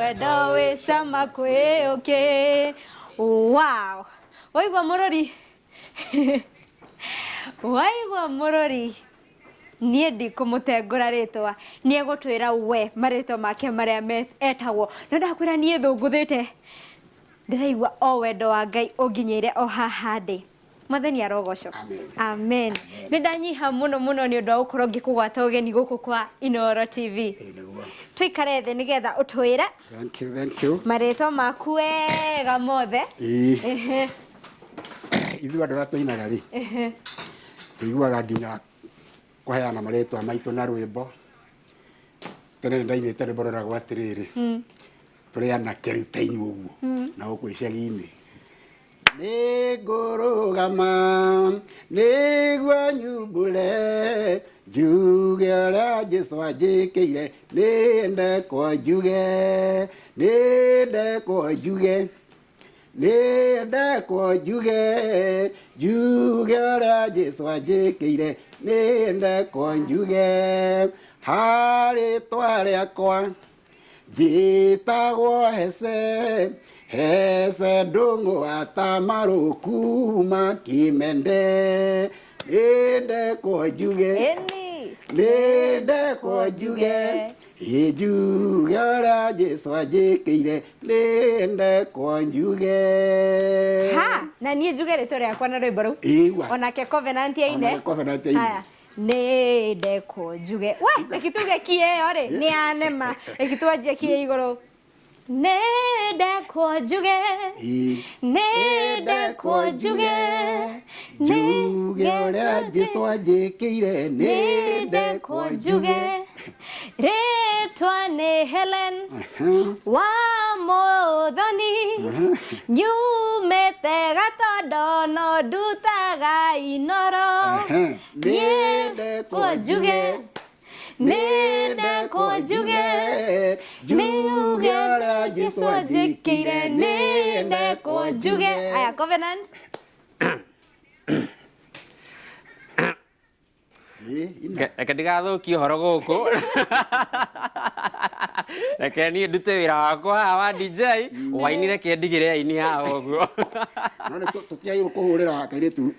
Wendo wĩ cama kwĩ ũkĩ. Wow! Waigua mũrori? Waigua mũrori? Niĩ ndikũmũtengũra rĩtwa, nĩ egũtwĩra we marĩtwa make marĩa etagwo. No ndakwĩra niĩ thũngũthĩte, ndĩraigua o wendo wa Ngai ũnginyĩire o haha ndĩ. Mwathani arogocwo. Amen. Amen. Nĩ ndanyiha mũno mũno nĩ ũndũ wa gũkorwo ngĩkũgwata ũgeni gũkũ kwa Inooro TV. Ĩĩ nĩguo. Tũikare thĩ nĩgetha ũtwĩre Thank you, thank you. marĩtwa maku wega mothe. Ĩĩ. Ehe. Ithuĩ andũ arĩa tũinaga rĩ, tũiguaga nginya kũheana marĩtwa maitũ na rwĩmbo. Tene nĩ ndainĩte rwĩmbo rwĩragwo atĩrĩrĩ, tũrĩ anake rĩu ta inyuĩ ũguo, na gũkũ icagi-inĩ. Nĩngũrũgama nĩguo nyumbũre njuge ũrĩa Jesũ anjĩkĩire, nĩndekwo njuge, nĩndekwo njuge, nĩndekwo njuge, njuge ũrĩa Jesũ anjĩkĩire, nĩndekwo njuge, harĩtwa rĩakwa. Njĩtagwo Hese, Hese Ndũng'ũ wa Tamarũ kuma Kĩmende. Nĩndekwo njuge, Ĩni. nĩndekwo njuge, ĩ njuge ũrĩa Jesũ anjĩkĩire, nĩndekwo njuge. Ha, na niĩ njuge rĩtwa rĩakwa na rwĩmbo rũu. Igua. Onake Covenant aine. Onake Covenant aine. Haya. Nĩ ndekwo njuge. We, reke tuge ki ĩyo rĩ, nĩ yanema. Reke twanjie ki igũrũ. Nĩ ndekwo njuge. Ĩ. Nĩ ndekwo njuge. Njuge ũrĩa Jesũ anjĩkĩire, Nĩ ndekwo njuge. Rĩtwa nĩ Helen wa Mũthoni, nyumĩte Gatondo no ndutaga Inoro. Nĩ ndekwo njuge, nĩ ndekwo njuge, njuge ũrĩa Jesũ anjĩkĩire, nĩ ndekwo njuge. Aya, Covenant. Ĩ, ina. Reke ndigathũkie ũhoro gũkũ. Reke niĩ ndute wĩra wakwa haha wa DJ, waini reke ndigĩre aini haha ũguo. No nĩ tũtiagĩrĩirwo kũhũrĩra kairĩtu.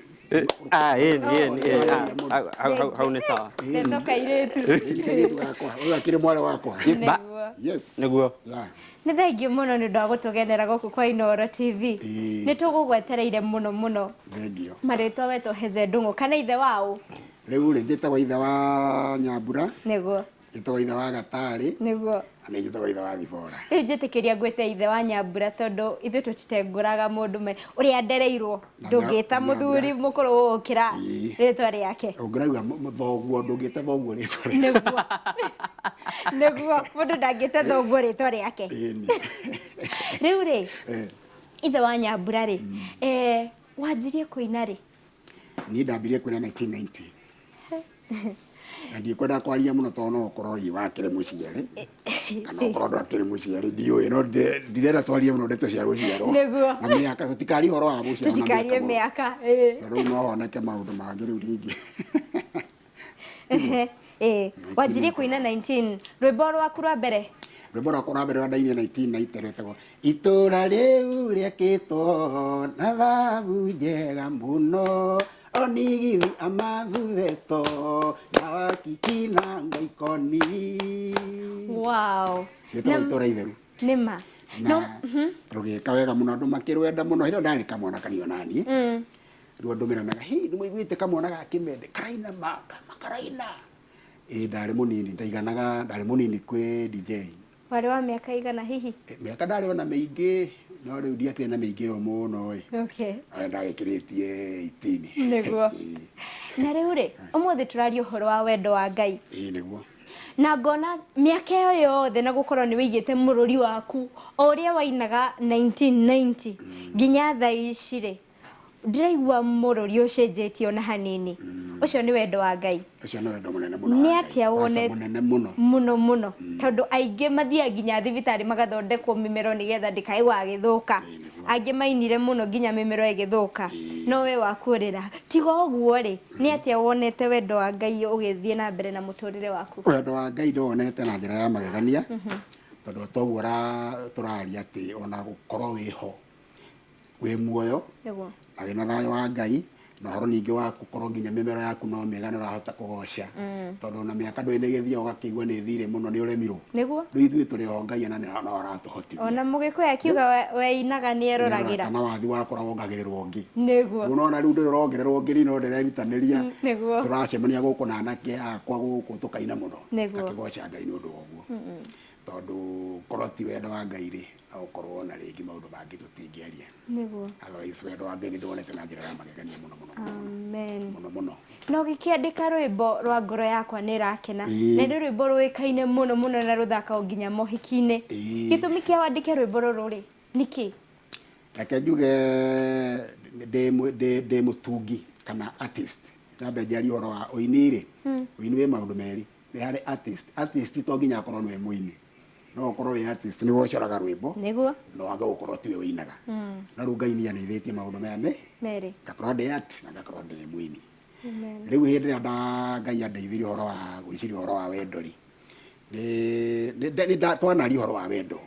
Ah, ĩni, ĩni, ĩni, ah, hau- hau- hau nĩ sawa. Ndeto kairĩtu. Ĩni kairĩtu gakwa, ũyũ akĩrĩ mwarĩ wakwa. Ba- Nĩguo. Yes. Nĩguo. Yeah. Nĩ thengiũ mũno nĩ ũndũ wa gũtũgenera gũkũ kwa Inooro TV. Ĩĩ. Nĩ tũgũgwetereire mũno mũno. Thengiũ. Marĩtwa wetwo Heze Ndung'u kana ithe wa ũ? Rĩu rĩ, njĩtagwo ithe wa Nyambura, Nĩguo. njĩtagwo ithe wa Gatarĩ, Nĩguo. na nĩ njĩtagwo ithe wa Thibora. Rĩu njĩtĩkĩria ngwĩte ithe wa Nyambura tondũ ithuĩ tũtitengũraga mũndũ me ũrĩa ndereirwo Na ndũngĩta na mũthuri Nyambura. mũkũrũ gũgũkĩra Ĩĩ. rĩtwa rĩake. Ũngĩrauga thoguo, ndũngĩte thoguo rĩtwa rĩake. Nĩguo. Nĩguo, mũndũ ndangĩte thoguo rĩtwa rĩake. Ĩni. Rĩu rĩ, Eh. ithe wa Nyambura rĩ, eh, wanjirie kũina rĩ? Niĩ ndambirie kũina 1990. Na ndikwenda kwaria mũno tondũ no ũkorwo hihi wakĩrĩ mũciare kana ũkorwo ndwakĩrĩ mũciare ndiũĩ no ndirenda twarie mũno ndeto cia gũciarwo Nĩguo. na mĩaka tũtikarie ũhoro wa gũciarwo na Tũtikarie mũno. mĩaka, ĩĩ. Tondũ rĩu no honeke maũndũ mangĩ rĩu rĩngĩ. Ehe, ĩĩ. Wanjirie kũina 19 rwĩmbo rwaku rwa mbere? Rwĩmbo rwakwa rwa mbere rwa ndainire 1990 rwetagwo Itũũra rĩu rĩakĩtwo na thahabu njega mũno onigithi amathutheto na wakiki na ngoikoni. Wow. Rĩtagwo Itũũra Itheru. Nĩ ma. Na rũgĩka wega mũno andũ makĩrwenda mũno hĩndĩ ĩyo ndarĩ kamwana kanini onaniĩ. Rĩu andũ meranaga hĩ nĩ mũiguĩte kamwana ga Kĩmende karaina ma kama karaina. Ĩĩ ndarĩ mũnini ndaiganaga ndarĩ mũnini kwĩ DJ. Warĩ wa mĩaka igana hihi? Mĩaka ndarĩ ona mĩingĩ no rĩu ndiakĩrĩ na mĩingĩ ĩyo mũno ĩ. Okay. Arĩa ndagĩkĩrĩtie 18. Nĩguo. Na rĩu rĩ, ũmũthĩ tũraria ũhoro wa wendo wa Ngai. Ĩĩ nĩguo. Na ngona mĩaka ĩyo yothe na gũkorwo nĩ wĩigĩte mũrũri waku o ũrĩa wainaga 1990 nginya thaa ici rĩ, ndiraigua mũrũri ũcenjetie ona hanini. Ũcio nĩ wendo wa Ngai. Ũcio nĩ wendo mũnene mũno Nĩ wa Ngai. atĩa Aca wonete mũnene mũno. Mũno mũno. Tondũ aingĩ mathiaga nginya thibitarĩ magathondekwo mĩmero nĩgetha ndĩkae gũgagĩthũka. Ĩĩ nĩguo. Angĩ mainire mũno nginya mĩmero ĩgĩthũka. No we waku ũrĩra. Tiga ũguo rĩ, nĩ atĩa wonete wendo wa Ngai ũgĩthiĩ na mbere na mũtũrĩre waku? Wendo wa Ngai ndĩwonete na njĩra ya magegania. Tondũ toguo tũraria atĩ ona gũkorwo wĩho wĩ muoyo na wĩna thayũ wa Ngai, na ũhoro ningĩ wa gũkorwo nginya mĩmera yaku no mĩega, nĩ ũrahota kũgoca, tondũ ona mĩaka ndũĩ nĩ ĩgĩthiaga ũgakĩigua nĩ ĩthire mũno, nĩ ũremirwo. Rĩu ithuĩ tũrĩ o Ngai ona no aratũhotithia. Ona Mũgĩkũyũ akiuga weinaga nĩ eroragĩra. Kana wathi wakũra wongagĩrĩrwo ũngĩ. Nĩguo. Ũrona rĩu ndũrĩ ũrongererwo ũngĩ, rĩu no ndĩrerutanĩria. Tũracemania gũkũ na anake akwa gũkũ tũkaina mũno. Ngakĩgoca Ngai nĩ ũndũ wa ũguo. Tondũ korwo ti wendo wa Ngai rĩ, no ũkorwo na rĩngĩ maũndũ mangĩ tũtingĩaria. Otherwise wendo wa Ngai nĩ ndĩwonete na njĩra ya magegania mũno mũno mũno. Amen. Mũno mũno. Na ũgĩkĩandĩka rwĩmbo rwa Ngoro Yakwa Nĩ Ĩrakena, na nĩ rwĩmbo rũĩkaine mũno mũno na rũthakagwo nginya mohiki-inĩ. Gĩtũmi kĩa wandĩke rwĩmbo rũrũ rĩ, nĩkĩ? Reke njuge ndĩ mũtungi kana artist. Nyambe njarie ũhoro wa ũini rĩ, ũini wĩ maũndũ merĩ. Nĩ harĩ artist. Artist to nginya akorwo nĩwe mũini. No ũkorwo wĩ artist nĩwe ũcoraga rwĩmbo. No wage gũkorwo tiwe ũinaga. No rĩu Ngai nĩ andeithĩtie maũndũ maya merĩ. Ngakorwo ndĩ art na ngakorwo ndĩ mũini. Rĩu hĩndĩ ĩrĩa Ngai andeithirie ũhoro wa gwĩciria ũhoro wa wendo rĩ, nĩ twanaria ũhoro wa wendo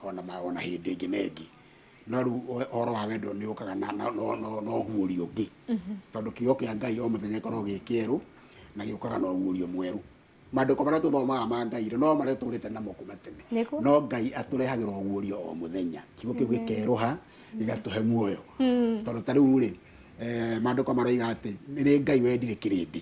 ona ona hĩndĩ ĩngĩ na ĩngĩ. No rĩu ũhoro wa wendo nĩ ũkaga na ũguũrio ũngĩ. Tondũ kiugo kĩa Ngai o mũthenya gĩkoragwo gĩ kĩerũ na gĩũkaga na ũguũrio mwerũ. Maandĩko marĩa tũthomaga ma Ngai rĩ, no marĩa tũrĩte namo kuma tene. No Ngai atũrehagĩra ũguũrio o mũthenya. Kiugo kĩu gĩkerũha gĩgatũhe muoyo. Tondũ ta rĩu rĩ, maandĩko maroiga atĩ nĩ Ngai wendire kĩrĩndĩ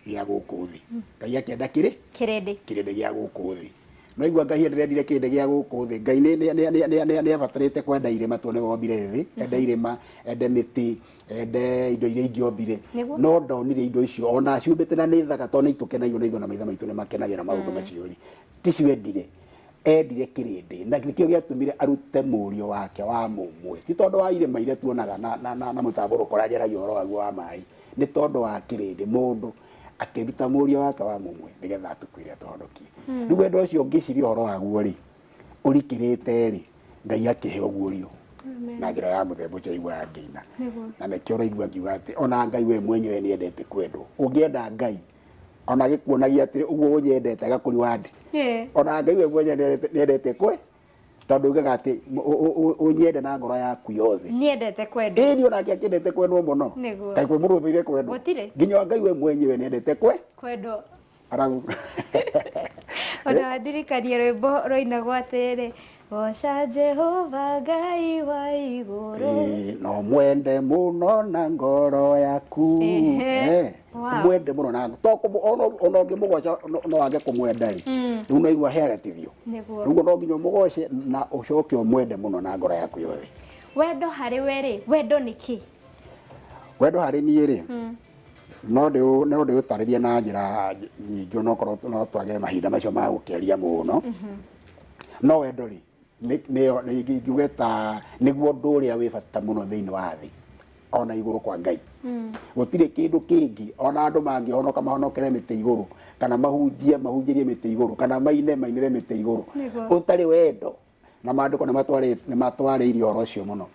gĩa gũkũ thĩ. Ngai akĩenda kĩrĩ? Kĩrĩndĩ. Kĩrĩndĩ gĩa gũkũ thĩ. No igua Ngai ndĩrendire kĩrĩndĩ gĩa gũkũ thĩ. Ngai nĩ abatarĩte kwenda irĩma tondũ nĩwe wombire thĩ, ende irĩma, ende mĩtĩ, ende indo iria ingĩ ombire. No ndonire indo icio ona ciumbĩte na nĩ thaka, tondũ nĩ itũkenagia ona ithuĩ na maitho maitũ nĩ makenagĩra maũndũ macio rĩ. Ticio endire. Endire kĩrĩndĩ na nĩkĩo gĩatũmire arute mũriũ wake wa mũmwe. Ti tondũ wa irĩma iria tuonaga na mũtambũrũko ũrĩa njaragia ũhoro waguo wa maĩ, nĩ tondũ wa kĩrĩndĩ. Mũndũ akĩruta mũriũ wake wa mũmwe nĩgetha atũkuĩre atũhonokie. Rĩu wendo ũcio ngĩciria ũhoro waguo rĩ, ũrikĩrĩte rĩ, Ngai akĩhe ũguũrio na njĩra ya mũthemba ũcio aiguaga ngĩina. Na nĩkĩo ũraigua ngiuga atĩ ona Ngai we mwenyewe nĩ endete kwendwo. Ũngĩenda Ngai ona agĩkuonagia atĩ ũguo ũnyendete agakũri wandi. Ona Ngai we mwenyewe nĩ endete kwe, tondũ ugaga atĩ ũnyende na ngoro yaku yothe. Nĩendete kwendwo. Ĩĩ, onake akĩendete kwendwo mũno. Kaĩ kwĩ mũndũ ũthũire kwendwo? Gũtirĩ. Nginya Ngai we mwenyewe nĩendete kwendwo. Aragu. Ona wandirikania rwĩmbo rwainagwo atĩrĩrĩ, goca Jehova Ngai wa igũrũ. No mwende mũno na ngoro yaku. Mwende mũno na to ona ũngĩmũgoca no wage kũmwenda rĩ, rĩu no igua he agatithio. Rĩu no nginya ũmũgoce na ũcoke ũmwende mũno na ngoro yaku yothe. Wendo harĩ we rĩ, wendo nĩ kĩ? Wendo harĩ niĩ rĩ, no ndĩũtarĩrie na njĩra nyingĩ, onokorwo no twage mahinda macio ma gũkĩaria mũno. No wendo rĩ, ingiuge ta nĩguo ũndũ ũrĩa wĩ bata mũno thĩinĩ wa thĩ ona igũrũ kwa Ngai. Gũtirĩ kĩndũ kĩngĩ ona andũ mangĩhonoka mahonokere mĩtĩ igũrũ, kana mahunjie mahunjĩrie mĩtĩ igũrũ, kana maine mainĩre mĩtĩ igũrũ, ũtarĩ wendo. Na maandĩko nĩ matwarĩirie ũhoro ũcio mũno,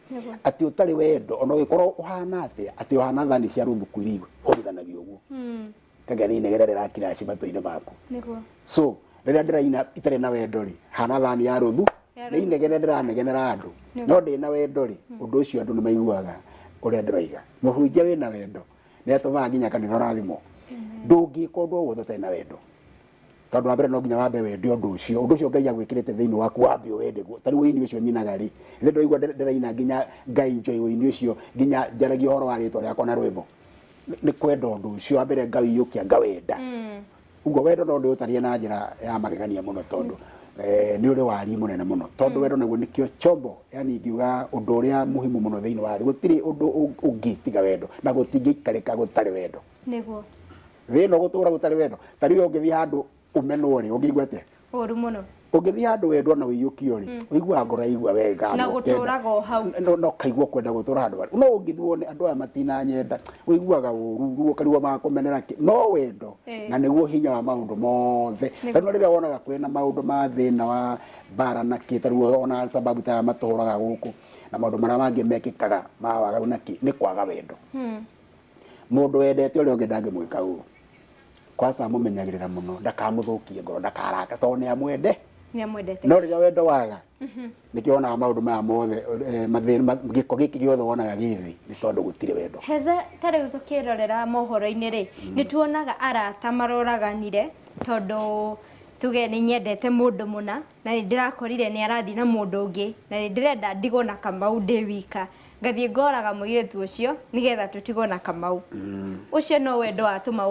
atĩ ũtarĩ wendo ona ũgĩkorwo ũhana atĩa, atĩ ũhana thani cia rũthuku iria ihũrithanagio ũguo, kagĩa nĩ inegene rĩrakiraci matũ-inĩ maku. So rĩrĩa ndĩraina itarĩ na wendo rĩ, hana thani ya rũthu, nĩ inegene ndĩranegenera andũ. No ndĩ na wendo rĩ, ũndũ ũcio andũ nĩ maiguaga ũrĩa ndĩroiga. Mũhunjia wĩna wendo nĩ atũmaga nginya kanitha ũrathimwo. Ndũngĩka ũndũ o wothe ũtarĩ na wendo, tondũ wa mbere no nginya wambe wende ũndũ ũcio, ũndũ ũcio Ngai agwĩkĩrĩte thĩinĩ waku, wambe ũwende guo. Ta rĩu ũini ũcio nyinaga rĩ, ithe ndĩraigua ndĩraina nginya Ngai enjoy ũini ũcio, nginya njaragia ũhoro wa rĩtwa rĩakwa na rwĩmbo. Nĩ kwenda ũndũ ũcio wa mbere ngawĩiyũkia ngawenda. Ũguo wendo no ndĩũtarie na njĩra ya magegania mũno, tondũ nĩ ũrĩ wari mũnene mũno, tondũ wendo naguo nĩkĩo chombo, yani ingiuga ũndũ ũrĩa muhimu mũno thĩinĩ wa thĩ. Gũtirĩ ũndũ ũngĩ tiga wendo, na gũtingĩikarĩka gũtarĩ wendo. Thĩ ĩno gũtũra gũtarĩ wendo, ta rĩu ũngĩthiĩ handũ ũmenwo rĩ, ũngĩigua atĩa? Ũru mũno. Ũngĩthiĩ handũ wendwo na ũiyũkio rĩ, ũiguaga ngoro yaigua wega. Na gũtũraga o hau. No kaigua kwenda gũtũra handũ harĩa. No ũngĩthiĩ wone andũ aya matinanyenda, ũiguaga ũru, ruo ũkarigwo makũmenera kĩ. No wendo na nĩguo hinya wa maũndũ mothe. Tondũ rĩrĩa wonaga kwĩna maũndũ ma thĩna wa mbara na kĩ, ta rĩu ona sababu ta matũhũraga gũkũ na maũndũ marĩa mangĩ mekĩkaga ma waganu na kĩ, nĩ kwaga wendo. Mũndũ wendete ũrĩa ũngĩ ndangĩmwĩka ũru. Kwanza amũmenyagĩrĩra mũno ndakamũthũkie ngoro, ndakaraka, tondũ nĩ amwende. Nĩ amwendete. No rĩrĩa wendo waga, nĩkĩo wonaga maũndũ maya mothe, mathĩna, gĩko gĩkĩ gĩothe wonaga gĩ thĩ nĩ tondũ gũtirĩ wendo. Heze, ta rĩu tũkĩrorera mohoro-inĩ rĩ, nĩ tuonaga arata maroraganire tondũ tuge nĩ nyendete mũndũ mũna na nĩ ndĩrakorire nĩ arathiĩ na mũndũ ũngĩ na nĩ ndĩrenda ndigwo na Kamau ndĩ wika, ngathiĩ ngoraga mũirĩtu ũcio nĩgetha tũtigwo na Kamau ũcio. No wendo watũma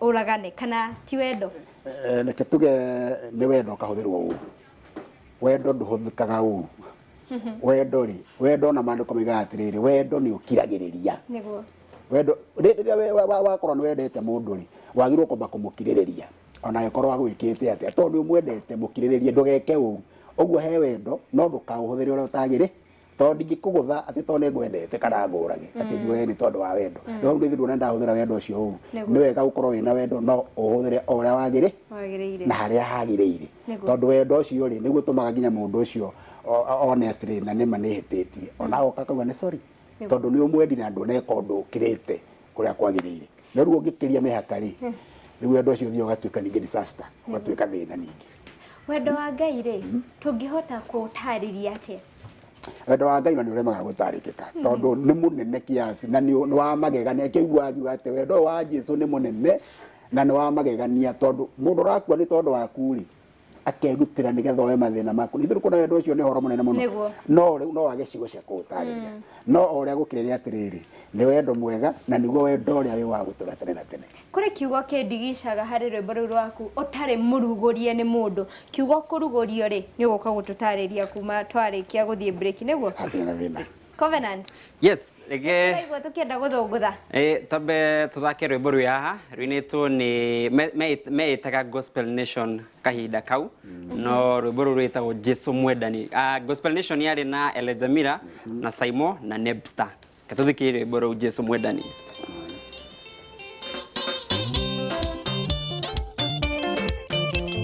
ũragane kana ti wendo? Reke tuge nĩ wendo ũkahũthĩrwo ũru. Wendo ndũhũthĩkaga ũru. Wendo rĩ, wendo na maandĩko moigaga atĩrĩrĩ, wendo nĩ ũkiragĩrĩria. Wendo rĩrĩa wakorwo nĩ wendete mũndũ rĩ, wagĩrĩirwo kwamba kũmũkirĩrĩria ona angĩkorwo agwĩkĩte atĩa, tondũ nĩ ũmwendete, mũkirĩrĩrie, ndũgeke ũru. Ũguo he wendo, no ndũkaũhũthĩre ũrĩa ũtagĩrĩ, tondũ ndingĩkũgũtha atĩ tondũ nĩ ngwendete, kana ngũrage atĩ njuge nĩ tondũ wa wendo. No hau nĩ ndona ndahũthĩra wendo ũcio ũru. Nĩ wega gũkorwo wĩna wendo, no ũhũthĩre o ũrĩa wagĩrĩ wagĩrĩire na harĩa hagĩrĩire. Tondũ wendo ũcio rĩ, nĩguo ũtũmaga nginya mũndũ ũcio one atĩrĩ, na nĩma nĩ hĩtĩtie, ona oka akauga nĩ sorry, tondũ nĩ ũmwendi na ndũneka ũndũ ũkĩrĩte ũrĩa kwagĩrĩire. No rĩu ũngĩkĩria mĩhaka rĩ, rĩu wendo ũcio ũthiaga ũgatuĩka ningĩ disaster, ũgatuĩka thĩna ningĩ. Wendo wa Ngai rĩ, tũngĩhota kũũtarĩria atĩa? Wendo wa Ngai na nĩ ũremaga gũtarĩkĩka, tondũ nĩ mũnene kiasi na nĩ wa magegania. Kĩu wakiuga atĩ wendo ũyũ wa Jesu nĩ mũnene na nĩ wa magegania, tondũ mũndũ ũrakua nĩ tondũ waku rĩ, akerutĩra nĩgetha oe mathĩna maku. Nĩ kuona wendo ũcio nĩ ũhoro mũnene mũno. No rĩu no wage ciugo cia kũũtarĩria, no o ũrĩa gũkĩrĩ atĩrĩrĩ, nĩ wendo mwega na nĩguo wendo ũrĩa wĩ wa gũtũra tene na tene. Kũrĩ kiugo kĩndigicaga harĩ rwĩmbo rũu rwaku, ũtarĩ mũrugũrie nĩ mũndũ. Kiugo kũrugũrio rĩ, nĩ ũgũka gũtũtarĩria kuma twarĩkia gũthiĩ break, nĩguo? Hatirĩ na thĩna. Covenant. Yes, reke. Tũraigua tũkĩenda gũthũngũtha. Twambe tũthake rwĩmbo rwĩ haha rwinĩtwo nĩ meĩtaga Gospel Nation kahinda kau, no rwĩmbo rũu rwĩtagwo Jesu Mwendani. Gospel Nation yarĩ na Elijah Mira na Saimo na Nebster. Reke tũthikĩrĩrie rwĩmbo rũu, Jesu Mwendani.